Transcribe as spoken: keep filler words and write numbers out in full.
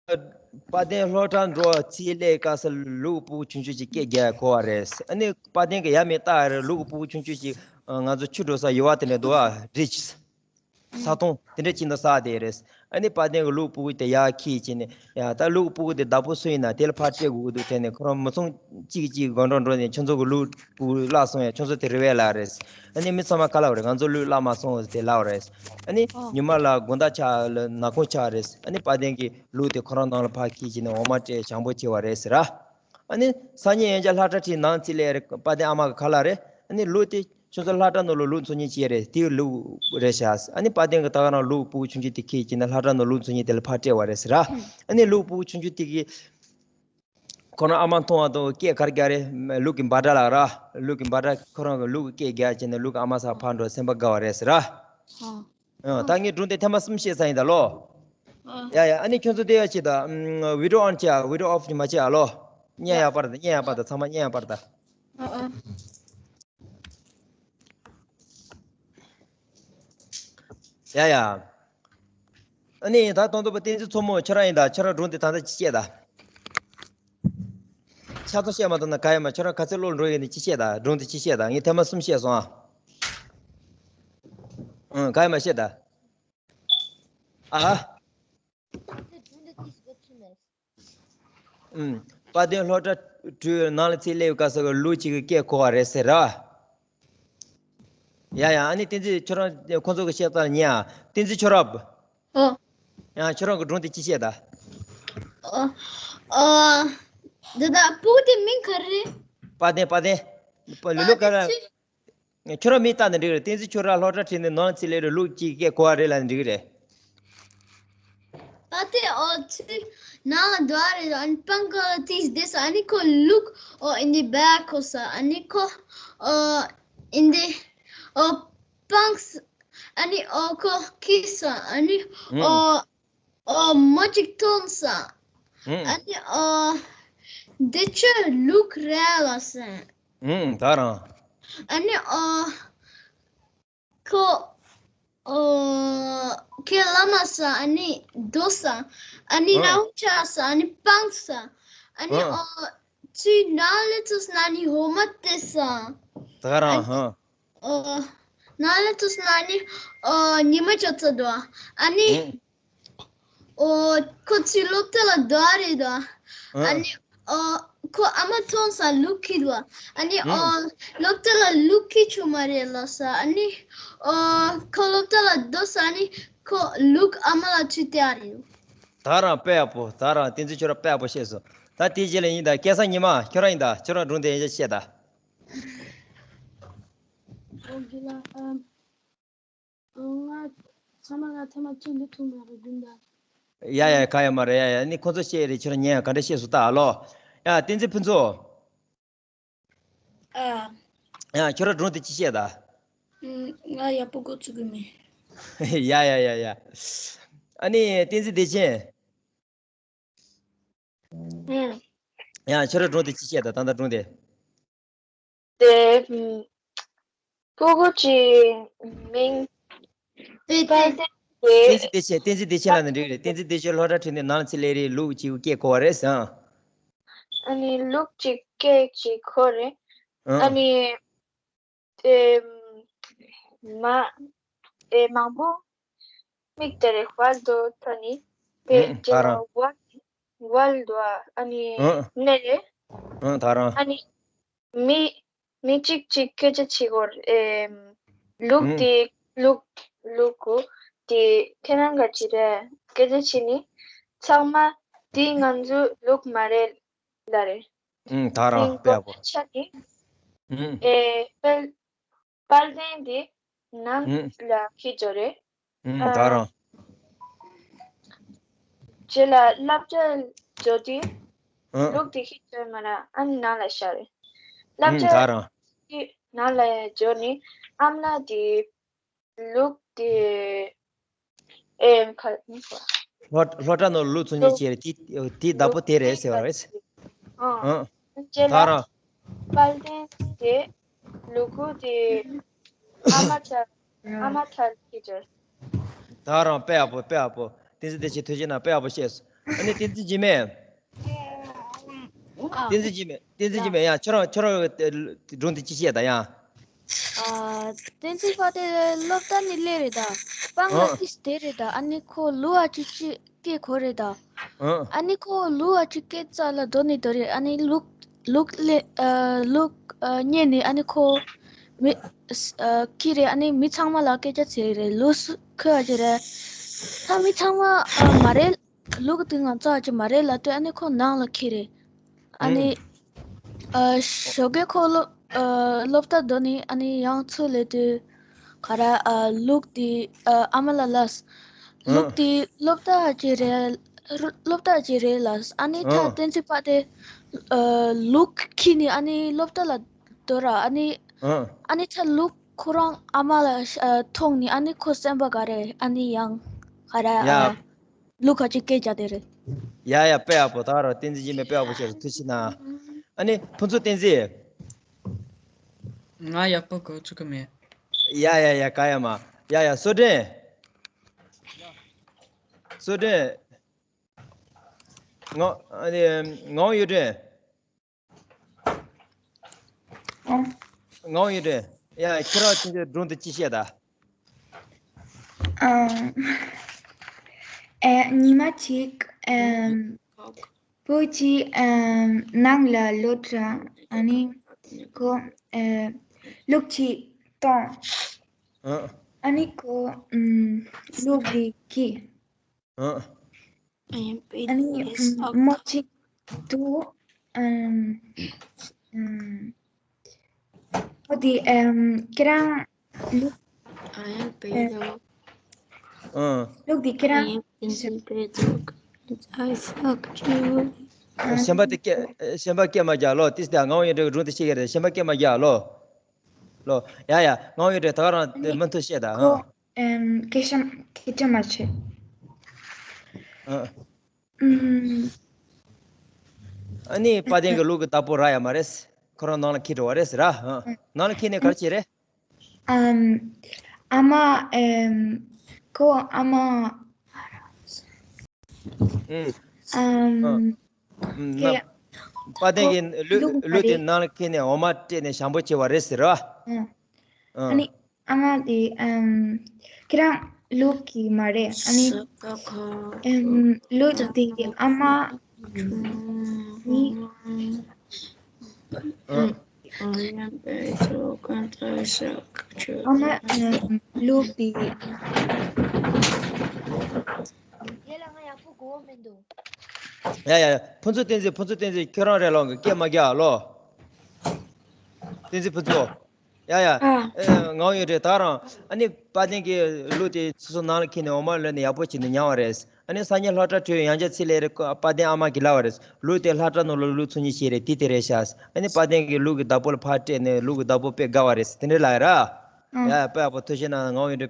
དཔལ་ལྡན་སློབ་གྲྭ་འགྲོ་ཚེ་སླེབས་སྐབས་སུ་ལུག་སྤུ་གུ་ཆུང་ཆུང་ཅིག་སྐད་རྒྱག་གོ་བ་རེད། ཨ་ནི་དཔལ་ལྡན་གྱི་ཡ་མེད་ལྟ་རེད། ལུག་སྤུ་གུ་ཆུང་ཆུང་ཅིག་ང་ཚོ་ཆུ་འགྲོ་ས་ཡུར་བ་དེ་ནས་འདུག་ཨ་རི་ཆི། ས་དོང་དེ་འདྲ་ཅིག་འདུག་ས་དེ་རེད། ཨ་ནི་དཔལ་ལྡན་གྱི་ལུག་སྤུ་གུ་དེ་ཡར་འཁྱེར་བྱས་ནས་ཡ་ད་ལུག་སྤུ་གུ་དེ་བདག་པོ་སུ་ཡིན་ན་དེ་ལ་ཕར་སྤྲད་དགོས་ཀྱི་འདུག་དྲན་ནས་ཁོ་རང་མི་ཚང་གཅིག་གཅིག་སྒོ་འགྲམ་འགྲོ་ནས་ཁྱོད་ཚོ་གི་ལུག་སྤུ་གུ་བརླག་སོང་ཡ། ཁྱོད་ཚོ་དེ་རེད་པས་ལབ་རེད། ཨ་ནི་མི་ཚང་མ་ཁ་ལབ་རེད། ང་ཚོ་ལུག་བརླག་མ་སོང་དེ་ལབ་རེད། ཨ་ནི་ཨོ། ཉི་མ་ལ་དགོང་དག་ཆགས་ལ་ནག་ཁུང་ཆགས་རེད། ཨ་ནི་དཔལ་ལྡན་གྱི་ལུག་དེ་ཁོ་རང་ནང་ལ་ཕར་འཁྱེར་བྱས་ནས་འོ་མ་སྤྲད་བྱང་པོ་བྱས་པ་རེད་ཟེར་ར། ཨ་ནི་སང་ཉིན་ཡང་བསྐྱར་སློབ་གྲྭ་ཁྲིད་ནང་ཚེ་སླེབས་རེད། དཔལ་ལྡན་ཨ་མ་གི་ཁ་ལབ་རེད། ཨ་ནི་ལུག་དེ་ཁྱོད་ཚོ་སློབ་གྲྭ་ནང་ལ་ལུག་འཚོ་མཁན་ཅིག་རེད། དེའི་ལུག་རེད་ཤག་ཨ་ནི་དཔལ་ལྡན་གྱིས་ད་ག་རང་ལུག་སྤུ་གུ་ཆུང་ཆུང་དེ་འཁྱེར་བྱས་ནས་སློབ་གྲྭ་ནང་ལུག་འཚོ་མཁན་དེ་ལ་ཕར་སྤྲད་པ་རེད་ཟེར་ར། ཨ་ནི་ལུག་སྤུ་གུ་ཆུང་ཆུང་དེ་གིས་ཁོ་རང་ཨ་མ་མཐོང་བ་དང་སྐད་ག་རེ་རྒྱག་རེད། ལུག་གི་འབའ་སྒྲ་ལབ་ར། ལུག་གི་འབའ་སྒྲ། ཁོ་རང་གིས་ལུག་གི་སྐད་རྒྱག་བྱས་ནས་ལུག་གི་ཨ་མ་སར་ཕར་འགྲོ། སེམས་པ་དགའ་བ་རེད་ཟེར་ར། ཨ། ཨ། ད་ངས་སྒྲུང་དེ་ཐེངས་མ་གསུམ་བཤད་ཚར་ཡིན་ད་ལོ། ཨ། ཡ་ཡ། ཨ་ནི་ཁྱོད་ཚོ་དེ་ཡ་བྱེད་ད། ཨམ། བི་ཌི་ཡོ་ཨོན་བྱེད་ཨ། བི་ཌི་ཡོ་ཨོཕ་མ་བྱེད་ཨ་ལོ། བརྙན་ཡ་ཡ་པར་ད། བརྙན་ཡ་ཡ་པར་ད། ཚང་མ་བརྙན་ཡ་ཡ་པར་ད། ཨ་ཨ། ཡ་ཡ། ཨ་ནི་ད་དང་ཐོག་པ་བསྟན་འཛིན་མཚོ་མོ་ཁྱོད་རང་ཡིན་ད། ཁྱོད་རང་སྒྲུང་དེ་ད་ལྟ་ཅི་བཤད་ད། ཆ་ཚང་བཤད་མ་ཐུབ་ན་ག་ཡ་མ། ཁྱོད་རང་ག་ཚོད་ལོག་འགྲོ་ཡིན་ནི་ཅི་བཤད་ད། སྒྲུང་དེ་ཅི་བཤད་ད། ངས་ཐེངས་མ་གསུམ་བཤད་སོང་ཨ། ཨང་། ག་ཡ་མ་བཤད་ད། ཨ། ཨུམ། དཔལ་ལྡན་སློབ་གྲྭ་གྲུའི་ནང་ལ་ཚེ་སླེབས་སྐབས་སུ་ལུག་གཅིག་གིས་སྐད་གོ་བ་རེད་ཟེར་ར། ཡ་ཡ། ཨ་ནི་བསྟན་འཛིན་ཁྱོད་རང་ཁོང་ཚོ་གི་བཤད་སྟངས་ཉན་ཨ། བསྟན་འཛིན་ཁྱོད་རང་། ཨོ། ཡ། ཁྱོད་རང་གི་སྒྲུང་དེ་ཅི་བཤད་ད། ཨོ། ཨོ། འདི་ད་སྤུ་གུ་དེ་མིང་ག་རེ་རེད། དཔལ་ལྡན། དཔལ་ལྡན། ལུ་ལུ་ག་ར། ཁྱོད་རང་མིང་བཏགས་ནས་འགྲིག་རེད། བསྟན་འཛིན་ཁྱོད་རང་སློབ་གྲྭ་ཁྲིད་ནས་ནང་ཚེ་སླེབས་རེད། ལུག་གཅིག་སྐད་གོ་བ་རེད་ལབ་ནས་འགྲིག་རེད། ད་དེ་ཨོ་ཚེ་ནང་ལ་འགྲོ་བ་རེད། ཨ་ནི་སྤང་ག་དེ་བསྡད་ས། ཨ་ནི་ཁོ་ལུག་ཨོ་ཨིན་དེ་བེ་ཁོ་ས། ཨ་ནི་ཁོ་ཨོ་ཨིན་དེ་ཨོ་སྤང་ས། ཨ་ནི་ཨོ་ཁོ་ཁི་ས། ཨ་ནི་ཨོ་ཨོ་མོ་གཅིག་ཐོན་ས། ཨ་ནི་ཨོ་འདི་ཆོ་ལུག་རེད་ལ་ཟེར། ཨུམ། ད་རང་། ཨ་ནི་ཨོ་ཁོ་ཨོ་ཁྱེད་བླ་མ་ས། ཨ་ནི་རྡོ་ས། ཨ་ནི་ཨ་རང་ཆ་ས། ཨ་ནི་སྤང་ས། ཨ་ནི་ཨ་ཨོ་ཚུའི་ནང་ལ་ཚུ་ས། ཨ་ནི་འོ་མ་སྟེར་ས། ད་རང་། ཨ་ནི་ཧ། ཨོ་ནང་ལ་ཚུ་ས། ཨ་ནི་ཨོ་ཉི་མ་ཅོ་ཚ་འདུག་ཨ་ནི་ཨ། ཨོ་ཁོ་ཚུའི་སློབ་གྲྭ་ལ་འགྲོ་བ་རེད་དོ། ཨ་ཨ་ནི་ཨོ་ཁོ་ཨ་མ་མཐོང་ས་ལུག་ཁྱེར་འདུག་ཨ་ནི་ཨ་ཨོ་སློབ་གྲྭ་ལ་ལུག་ཁྱེར་བྱུང་མ་རེད་ལབ་ས། ཨ་ནི་ཨོ་ཁོ་སློབ་གྲྭ་ལ་འགྲོ་ས། ཨ་ནི་ཁོ་ལུག་ཨ་མ་ལ་ཚུར་སྟེར་རེད། ད་རང་དཔེ་ཡག་པོ། ད་རང་བསྟན་འཛིན་ཁྱོད་རང་དཔེ་ཡག་པོ་བཤད་སོང་། ད་དེའི་རྗེས་ལ་ཡིན་ད། སྐལ་བཟང་ཉི་མ་ཁྱོད་རང་ཡིན་ད། ཁྱོད་རང་སྒྲུང་དེ་ཡང་བཤད་ད། ཨོ་རྒན་ལགས། ཨམ། ང་ཚང་མ་ང་ཐེངས་མ་གཅིག་འདི་ཐུག་མ་རེད་རྒན་ད། ཡ་ཡ། ག་ཡ་མ་རེད། ཡ་ཡ། ནི་ཁོ་ཚོ་བཤད་རེད། ཁྱོད་རང་ཉན་ཡ། ག་འདྲ་བཤད་སོང་ད་ཨ་ལོ། ཡ་བསྟན་འཛིན་ཕུན་ཚོགས། ཨ། ཡ་ཁྱོད་རང་སྒྲུང་དེ་ཅི་བཤད་ད། ང་ཡག་པོ་འགོ་ཚུགས་གི་མེད། ཡ་ཡ་ཡ་ཡ། ཨ་ནི་བསྟན་འཛིན་བདེ་ཆེན། ཡང་ཁྱོད་རང་སྒྲུང་དེ་ཅི་བཤད་ད། ད་ལྟ་སྒྲུང་དེ། དེ་ཕྲུ་གུ་གཅིག་མིང་། དཔལ་ལྡན་དེ། བསྟན་འཛིན་བདེ་ཆེན། བསྟན་འཛིན་བདེ་ཆེན་ལབ་ན་འགྲིག་རེད། བསྟན་འཛིན་བདེ་ཆེན་སློབ་གྲྭ་ཁྲིད་ནས་ནང་ལ་ཚུར་སླེབས་རེད། ལུག་གཅིག་སྐད་གོ་བ་རེད་ཟེར། ཨ་ནི་ལུག་གཅིག་སྐད་ཅིག་གོ་རེད། ཨ་ནི། ཨེ་མ། ཨེ་མང་པོ་མིག་དེ་རེ་ཝལ་དོ་ཐ་ནི། ཨེ་ཨུ་ད་རང་། ཝལ་ཝལ་དོ་ཨ་ནི། ཨུ་ནེ་རེ། ཨུ་ད་རང་། ཨ་ནི་མི་མི་གཅིག་གཅིག་སྐད་ཆ་བྱེད་གོ་རེད། ཨེ་ལུག་ཨུ་དེ་ལུག་ལུག་གུ་དེ་ཁྱེད་རང་ག་ཅི་རེད་སྐད་ཆ་བྱེད་ནི། ཚང་མ་དེ་ང་ཚོ་ལུག་མ་རེད་ལ་རེད། ཨུ་ད་རང་། དེ་དཔེ་ཡག་པོ། ཆ་ནི། ཨུ་ཨེ་དཔལ་དཔལ་ལྡན་དེ་ནང་ཨུ་ལ་ཁྱེར་འགྲོ་རེད། ཨུ་ཨ་ད་རང་། རྗེས་ལ་སློབ་གྲྭ་འགྲོ་དུས་ཨུ་ལུག་དེ་ཁྱེར་འགྲོ་མ་ན་ཨ་ནི་ནང་ལ་བཞག་རེད། སློབ་ཨུ་གྲྭ་ད་རང་། དེ་ནང་ལ་འགྲོ་ནི་ཨམ་ལགས་དེ་ལུག་དེ་ཨེ་ཁ་སློབ་སློབ་གྲྭ་ནང་ལུག་འཚོ་མཁན་ཅིག་རེད། དེ་དེ་བདག་པོ་དེ་རེད་ཟེར་བ་རེད། ཨ་ཨ་རྗེས་ད་ལ་རང་། དཔལ་ལྡན་དེ་ལུ་གུ་དེ་ཨ་མ་ཚ་ཨ་མ་ཚ་གི་ཅོ། ད་རང་དཔེ་ཡག་པོ། དཔེ་ཡག་པོ། བསྟན་འཛིན་བདེ་ཆེན་ཐུགས་རྗེ་གནང་། དཔེ་ཡག་པོ་བཤད་སོང་། ཨ་ནི་བསྟན་འཛིན་འཇིགས་མེད། ཨ། བསྟན་འཛིན་འཇིགས་མེད། བསྟན་འཛིན་འཇིགས་མེད་ཡ། ཁྱོད་རང་ཁྱོད་རང་གི་སྒྲུང་དེ་ཅི་བཤད་དང་ཡ། ཨ། བསྟན་འཛིན་པ་དེ་སློབ་གྲྭ་ནས་སླེབས་རེད་ད། སྤང་ལ་ཨ། ཏིས་དེ་རེད་ད། ཨ་ནི་ཁོ་ལུག་ཨ་ཅིག་ཅིག་སྐད་གོ་རེད་ད། ཨ། ཨ་ནི་ཁོ་ལུག་ཨ་ཅིག་སྐད་ཙ་ལ་སྡོད་ནས་སྡོད་རེད། ཨ་ནི་ལུག་ལུག་ལེ་ཨ་ལུག་ཨ་རྙེད་ནས་ཨ་ནི་ཁོ་མི་ཨ་ཁྱེར་རེད། ཨ་ནི་མི་ཚང་མ་ལ་སྐད་ཆ་བྱེད་རེད། ལུག་སུ་ཁོ་ཨ་ཅིག་རེད། ད་མི་ཚང་མ་ཨ་མ་རེད། ལུག་དེ་ང་ཚོ་ཨ་ཅིག་མ་རེད་ལབ་དུས་ཨ་ནི་ཁོ་ནང་ལ་ཁྱེར་རེད། ཨ་ནི་ཨ་ཞོགས་ཀས་ཁོ་སློབ་ཨ་སློབ་གྲྭ་སྡོད་ནས་ཨ་ནི་ཡང་ཚུར་སླེབས་དུས་ག་ར་ཨ་ལུག་དེ་ཨ་ཨ་མ་ལ་ལབ། ལུག་དེ་སློབ་གྲྭ་ཅིག་རེད། སློབ་གྲྭ་ཅིག་རེད་ལབ། ཨ་ནི་ད་བསྟན་འཛིན་པ་དེ་ཨ་ལུག་ཁྱེར་ནས་ཨ་ནི་སློབ་གྲྭ་ལ་སྡོད་ར། ཨ་ནི་ཨ་ནི་ད་ལུག་ཁོ་རང་ཨ་མ་ལ་ཨ་མཐོང་ནས་ཨ་ནི་ཁོ་སེམས་པ་དགའ་རེད། ཨ་ནི་ཡང་ག་ར་ཡ། ཨ་ལུག་ཁ་ཅིག་སྐད་རྒྱག་དེ་རེད། ཡ་ཡ། དཔེ་ཡག་པོ། ད་ར་བསྟན་འཛིན་འཇིགས་མེད་དཔེ་ཡག་པོ་བཤད་རེད། ཐུགས་རྗེ་གནང་། ཨ་ནི་ཕུན་ཚོགས་བསྟན་འཛིན། ང་ཡག་པོ་གོ་ཚུགས་ཀྱི་མེད། ཡ་ཡ་ཡ། ག་ཡ་མ། ཡ་ཡ། བསོད་སྒྲོན། བསོད་སྒྲོན། ངོ་ཨ་ནི་ངོ་ཡོད་སྒྲོན། ཨ། ངའོ་ཡིན་རེད། ཡ། ཁྱེད་རང་ཚོའི་སྒྲུང་དེ་ཅི་བཤད་ད། ཨམ། ཨེ། ཉི་མ་གཅིག་ཨམ། བུ་གཅིག་ཨམ། ནང་ལ་ལོག་ར། ཨ་ནི་ཁོ་ཨེ། ལུག་གཅིག་མཐོང་། ཨ། ཨ་ནི་ཁོ་ཨམ། ལུག་དེ་ཁྱེར། ཨ། ཨ་ནི་མོ་གཅིག་འདུག་ཨམ། ཨམ། ཨོ་དེ་ཨམ། ཁྱེད་རང་ལུག་ཨ། ལུག་དེ་ཁྱེད་རང་ཨ། གཞན་པ་དེ་སྐད་གཞན་པ་སྐད་མ་རྒྱག་ལོ། ཏིས་དེ་ངའོ་ཡོད་འདྲ་གི་སྒྲུང་དེ་ཤེས་ཀྱི་རེད། གཞན་པ་སྐད་མ་རྒྱག་ལོ། ལོ། ཡ་ཡ། ངའོ་ཡོད་འདྲ་ད་ག་རང་དེ་མུ་མཐུད་བཤད་ད། ཨ། ཨམ། སྐད་ཆ་སྐད་ཆ་མ་བྱེད། ཨ། ཨམ། ཨ་ནི་དཔལ་ལྡན་གྱི་ལུག་གི་བདག་པོ་རག་ཡ་མ་རེད། ཁོ་རང་ནང་ལ་འཁྱེར་འགྲོ་བ་རེད་ཟེར་ར། ཨ། ནང་ལ་འཁྱེར་ནས་ག་རེ་བྱས་རེད། ཨམ། ཨ་མ་ཨམ། ཁོ་ཨ་མ། ཨུམ། ཨམ། ཨ། ཨུམ། ཁྱེད་དཔལ་ལྡན་གྱི་ལུག་ལུག་ལུག་དེ་ནང་ལ་འཁྱེར་ནས་འོ་མ་སྤྲད་ནས་ཞང་པོ་བྱས་པ་རེད་ཟེར་ར། ཨ། ཨ། ཨ་ནི། ཨ་མ་དེ་ཨམ། ཁྱེད་རང་ལུག་གི་མ་རེད། ཨ་ནི་ཨམ། ལུག་དེ་ཨ་མ་ནི་ཨ་མ་ཨམ། ལུག་དེ། ཡ་ཡ་ཡ། ཕུན་ཚོགས་བསྟན་འཛིན། ཕུན་ཚོགས་བསྟན་འཛིན། ཁྱོད་རང་རེད་ལོ། སྐད་མ་རྒྱག་ལོ། བསྟན་འཛིན་ཕུན་ཚོགས། ཡ་ཡ། ཨ། ཨེ། ངའོ་ཡོད་རེད། ད་རང་ཨ་ནི་དཔལ་ལྡན་གྱི་ལུག་དེ་སོ་སོ་ནང་ལ་འཁྱེར་ནས་འོ་མ་ལོན་ནས་ཡག་པོ་བྱས་ནས་ཉར་བ་རེད། ཨ་ནི་སང་ཉིན་སློབ་གྲྭ་གྲོལ་ཡང་བསྐྱར་ཚུར་སླེབས་རེད། དཔལ་ལྡན་ཨ་མ་གིས་ལབ་པ་རེད། ལུག་དེ་སློབ་གྲྭ་ནང་ལ་ལུག་འཚོ་སྙིང་རྗེ་རེད། དེ་དེ་རེད་ཤག་ཨ་ནི་དཔལ་ལྡན་གྱིས་ལུག་གི་བདག་པོ་ལ་ཕར་སྤྲད་ནས་ལུག་གི་བདག་པོ་དཔེ་དགའ་བ་རེད། དེ་འདྲ་ལབ་ཡ་ར། ཨ། ཡ་ཡ། དཔེ་ཡག་པོ། ཐུགས་རྗེ་གནང་། ངའོ་ཡོད་རེད།